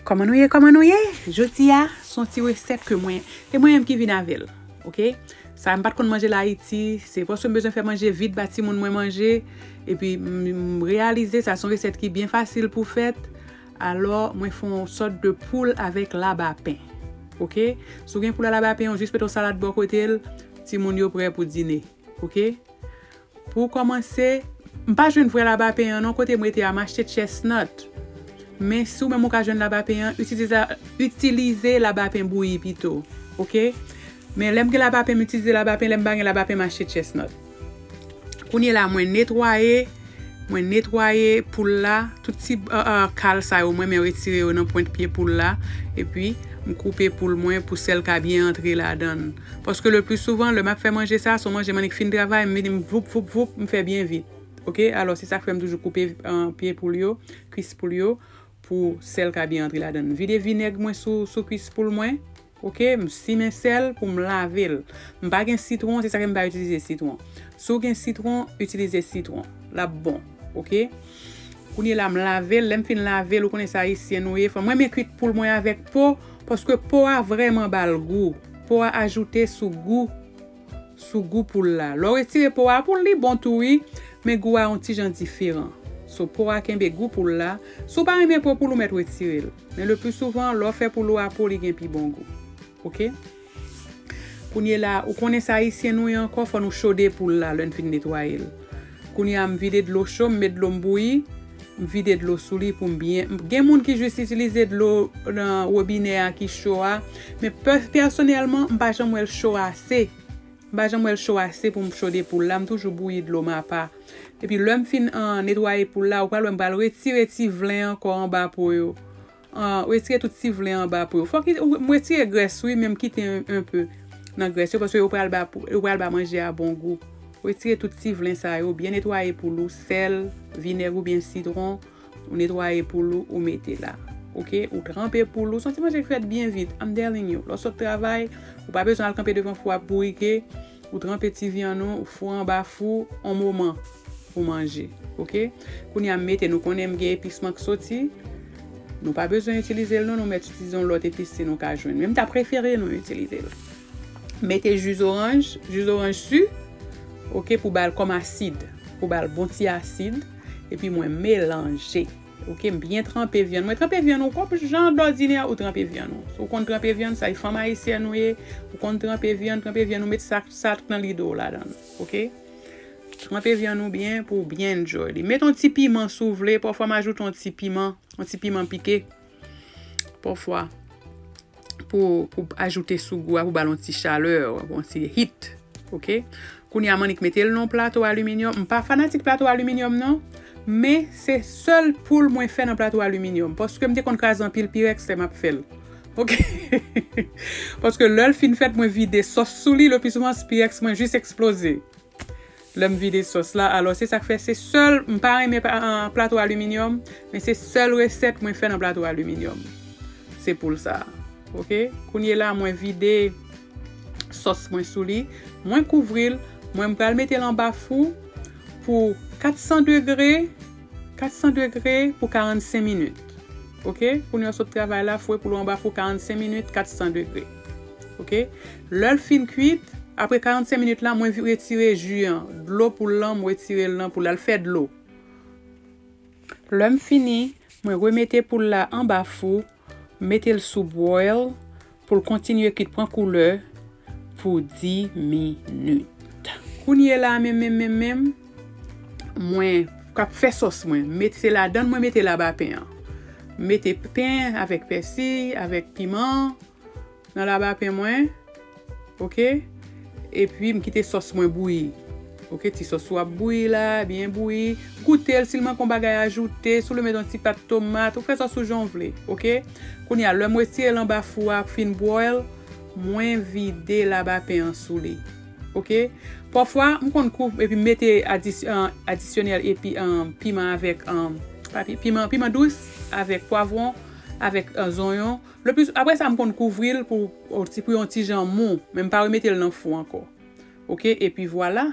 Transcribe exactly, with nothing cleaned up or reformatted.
Kòman nou ye? Kòman nou ye? Jodi a, se yon ti resèt ke mwen, se mwen menm ki vin avè l, oke? Sa, m pa t konn manje l Ayiti, se paske m bezwen fè manje vit ba timoun mwen manje, epi m, m reyalize sa se yon resèt ki byen fasil pou fèt, alò mwen fè yon sòt de poul avèk labapen, oke? Si w gen poul a labapen, ou jis mete yon salad bò kote l, timoun yo prè pou dine, oke? Pou kòmanse, m pa jwenn vrè labapen an non, kote m rete a, m achte chestnut. Men si w menm ou ka jwenn labapen an, itilize, itilize labapen bouyi pito, oke? Men lè m gen labapen, m itilize labapen, lè m pa gen labapen, m achte chestnut. Kounye la, mwen netwaye, mwen netwaye poul la, tout ti, euh, euh, kal sa yo, mwen men retire yo nan pwent pye poul la, epi m koupe poul mwen pou sèl ka byen antre ladan l. Paske le pli souvan, lè m ap fè manje sa, se yon manje m annik fin travay, m vini, m voup, voup, voup, m fè byen vit. Oke? Alò, se sa k fè m toujou koupe, euh, pye poul yo, kwis poul yo, pou sèl ka byen antre ladan l. M vide vinèg mwen sou, sou kwis poul mwen. Oke? M simen sèl pou m lave l. M pa gen sitwon, se sa k fè m pa itilize sitwon. Si w gen sitwon, itilize sitwon. L ap bon. Oke? Kounye la, m lave l. Lè m fin lave l, ou konnen se Ayisyen nou ye. Fò mwen renmen kwit poul mwen avèk po, paske po a vrèman ba l gou. Po a ajoute sou gou, sou gou poul la. Lè w retire po a, poul li bon tou wi, men gou a yon ti jan diferan. So, po a kenbe gou poul la. Si w pa renmen po poul, ou mèt retire l. Men le pli souvan, lè w fè poul ou a po, li gen pi bon gou. Oke? Kounye la, ou konnen se Ayisyen nou ye ankò, fò nou chode poul la lè n fin netwaye l. Kounye a, m vide dlo cho, m met dlo m bouyi, m vide dlo sou li pou m byen. Gen moun ki jis itilize dlo nan wobinè a ki cho a, men pè-, pèsonèlman, m pa janm wè l cho ase. M pa janm wè l cho ase pou m chode poul la, m toujou bouyi dlo m apa. Epi lè m fin, an, netwaye poul la, ou pral wè m pral retire ti vlen ankò anba po yo. An, retire tout ti vlen anba po yo. Fòk ou, m retire grès wi, men m kite un, un peu nan grès yo, paske yo pral ba pou, yo pral ba manje a bon gou. Retire tout ti vlen sa yo, byen netwaye poul ou, sèl, vinèg oubyen sitwon, ou netwaye poul ou, ou mete la. Oke? Ou tranpe poul ou, se yon ti manje ki fèt byen vit. I'm telling you, lè w sot travay, ou pa bezwen al kanpe devan fou ap bourike, ou tranpe ti vyann ou, ou fou anba fou, on moman pou manje. Oke? Kounye a m mete, nou konnen m gen epis mwen k soti. Nou pa bezwen itilize l non, nou mèt itilize yon lòt epis si nou ka jwenn. Men m ta prefere nou itilize l. Mete ji zoranj, ji zoranj si, oke, pou ba l kòm asid, pou ba l bon ti asid, epi mwen melanje. Oke, m byen tranpe vyann. Mwen tranpe vyann ou kòm jan dòdinè ou tranpe vyann ou. Si w konn tranpe vyann, sa e fanm ayisyèn ou ye, ou konn tranpe vyann, tranpe vyann ou met sa, sa k nan lide w ladan l. Oke? Tranpe vyann ou byen pou w byen enjoy li. Met yon ti piman si w vle, pafwa m ajoute yon ti piman, yon ti piman pike. Pafwa. Pou, pou ajoute sou gou a, pou ba l yon ti chalè, yon ti heat. Oke? Kounye a, m annik mete l nan yon plato aliminyòm. M pa fanatik plato aliminyòm, non. Men, se sèl poul mwen fè nan plato aliminyòm. Paske m te konn kraze anpil pirèks lè m ap fè l. Oke? Paske lè l fin fèt, mwen vide sòs sou li, le pli souvan, pirèks mwen jis eksploze. Lè m vide sòs la, alò, se sa k fè, se sèl, m pa renmen pa, an, plato aliminyòm, men se sèl resèt mwen fè nan plato aliminyòm. Se poul sa. Oke? Kounye la, mwen vide sòs mwen sou li. Mwen kouvri l. Mwen, m pral mete l anba fou pou kat san degre, kat san degre pou karannsenk minit. Oke? Kounye a w sot travay la, fou e poul ou anba fou karannsenk minit, kat san degre. Oke? Lè l fin kwit, apre karannsenk minit la, mwen vi-, retire ji an. Dlo poul lan, mwen retire l nan poul la. L fè dlo. Lè m fini, mwen remete poul la anba fou, mete l sou boil pou l kontinye kwit, pran koulè pou dis minit. Kounye la, menm, menm, menm, menm, mwen k ap fè sòs mwen. Mete ladan l, mwen mete labapen an. Mete pen avèk pèsi, avèk piman nan labapen mwen. Oke? Epi m kite sòs mwen bouyi. Oke, ti sòs ou ap bouyi la, byen bouyi. Goute l, si l manke yon bagay ajoute, si w vle met yon ti pat tomat, ou fè sòs ou jan w vle. Oke? Kounye a, lè m retire l anba fou a, fin boil, mwen vide labapen an sou li. Oke? Pafwa, m konn kouv-, epi m mete adis-, an, adisyonèl epi, an, piman avèk, an, pa pi-, piman, piman dous avèk pwavwon, avèk, an, zonyon. Le plis, apre sa, m konn kouvri l pou, pou yon ti jan mou, men m pa remete l nan fou ankò. Oke, epi vwala,